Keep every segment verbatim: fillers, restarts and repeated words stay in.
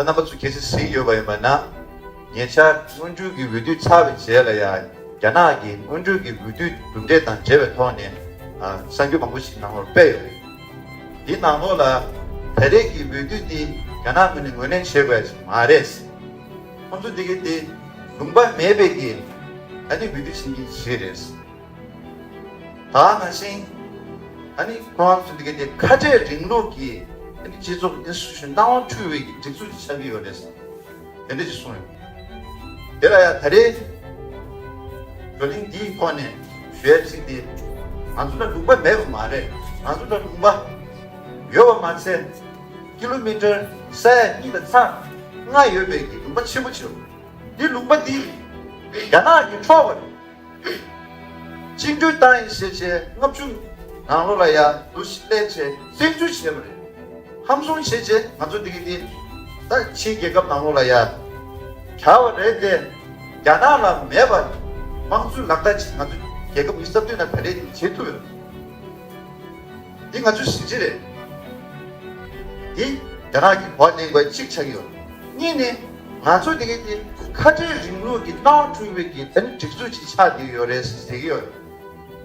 རྣམ་པ་ཚོ་གལ་སྲིད་གཟིགས་ཡོད་པ་ཡིན་པ་ན། ཉེ་ཆར་སྔོན་འགྲོའི་གི་འོས་བསྡུ་ཚར་བའི་རྗེས་ལ་ཡ། རྒྱ་ནག་གི་སྔོན་འགྲོའི་གི་འོས་བསྡུའི་གྲུབ་འབྲས་དང་འབྲེལ་བའི་ཐོག་ནས། ཨ། གསར་འགྱུར་མང་པོ་ཞིག་ནང་ལོགས་སྤེལ་ཡོད་རེད། འདི་ནང་ལོགས་ལ་ད་རེས་ཀྱི་འོས་བསྡུ་འདི་རྒྱ་ནག་ངོས་ནས་ངོས་ལེན་བྱེད་དགོས་ཡ་ཞིག་མ་རེད། ཁོང་ཚོ་འདི་གི་འདི་ལུང་པ་མེད་པའི་གི་ཨ་ནི་འོས་བསྡུ་བྱེད་མཁན་ཞིག་རེད། ད་ནང་བཞིན་ཨ་ནི་ཁོང་ཚོ་འདི་གི་འདི་ཁ་བྲལ་རིང་ལུགས་ཀྱི་ཨ་ནི་སྤྱི་ཚོགས་ཨིན་སི་ཊི་ཊུ་ཤན་སྣང་བ་འཁྲུལ་བའི་གི་སྒྲིག་འཛུགས་ཅིག་ཆགས་ཀྱི་ཡོད་རེད། དེ་འདྲ་ཅིག་གསུངས་ཡོད། དེ་ལ་ཡང་ད་རེས་བགྲོ་གླེང་འདིའི་ཐོག་ནས་ཞུ་ཡ་ཅིག་དེ། ང་ཚོ་ལ་ལུང་པ་མེད་པ་མ་རེད། ང་ཚོ་ལ་ལུང་པ་ཡོད་པ་མ་ཚད། ཀི་ལོ་མི་ཊར་ས་ཡ་གཉིས་དང་ཚེག་ལྔ་ཡོད་པའི་གི་ལུང་པ་ཆེན་པོ་ཆེ་བ། འདི་ལུང་པ་འདི་རྒྱ་ནག་གིས་འཕྲོག་པ་རེད། བཅིངས་འགྲོལ་བཏང་ཡིན་ཞེས་བྱས་ལྔ་བཅུ་ནང་ལོགས་ལ་ཡ་འདུ་ཤེས་སླེབས་བྱས་བཙན་འཛུལ་བྱས་པ་རེད། ཧམ་བཟུང་བྱས་བྱས་ང་ཚོ་འདི་གི་འདི་ད་ཕྱིའི་རྒྱལ་ཁབ་ནང་ལོགས་ལ་ཡ་གྱར་བ་རེད་དེ། རྒྱ་ནག་ལ་མེད་པ་དམངས་གཙོའི་ལག་བསྟར་ཅིག་ང་ཚོ་རྒྱལ་ཁབ་ཉི་ཤུ་རྩ་བདུན་ནང་ད་རེས་འདི་བྱེད་ཐུབ་ཡོད། འདི་ང་ཚོའི་གཟི་བརྗིད་རེད། འདི་རྒྱ་ནག་གིས་གོ་བ་ལེན་དགོས་གཅིག་ཆགས་ཀྱི་ཡོད། གཉིས་ནི། ང་ཚོ་འདི་གའི་འདི་ཁ་བྲལ་རིང་ལུགས་ཀྱི་སྣང་བ་འཁྲུལ་བའི་གི་ད་ནི་སྒྲིག་འཛུགས་ཅིག་ཆགས་བསྡད་ཡོད་རེད་ཟེར་གྱི་ཡོད།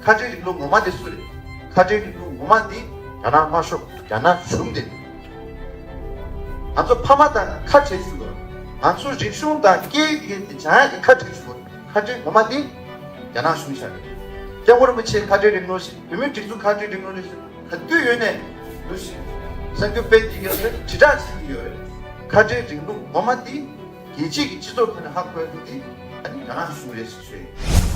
ཁ་བྲལ་རིང་ལུགས་ངོ་མ་དེ་སུ་རེད། ཁ་བྲལ་རིང་ལུགས་ངོ་མ་འདི་རྒྱ་ནག་དམར་ཤོག་རྒྱ་ནག་གཞུང་དེ། ང་ཚོ་ཕ་མ་དང་ཁ་བྲལ་ཞུ་དགོས། ང་ཚོ་རིག་གཞུང་དང་སྐད་ཡིག་དེ་སྦྱང་ཡག་གི་ཁ་བྲལ་ཞུ་དགོས། ཁ་བྲལ་ངོ་མ་དེ་རྒྱ་ནག་གཞུང་ཆགས་རེད། སྐྱབས་མགོན་རིན་པོ་ཆེ་ཁ་བྲལ་རིང་ལུགས་ཞེས། བོད་མིའི་སྒྲིག་འཛུགས་ཁ་བྲལ་རིང་ལུགས་ཞེས་ག་དུས་ཡོད་ནས་ལུགས་ཤིག་གསར་འགྱུར་སྤེལ་གྱི་ཡོད་པའི་དྲིལ་བསྒྲགས་བྱེད་ཀྱི་ཡོད་རེད། ཁ་བྲལ་རིང་ལུགས་ངོ་མ་དེ་རྒྱལ་སྤྱིའི་གི་སྤྱི་ཚོགས་ཁྲོད་ནས་ཧ་གོ་ཡག་དེ་ཨ་ནི་རྒྱ་ནག་གཞུང་རེད་ཞེས་ཞུ་ཡི།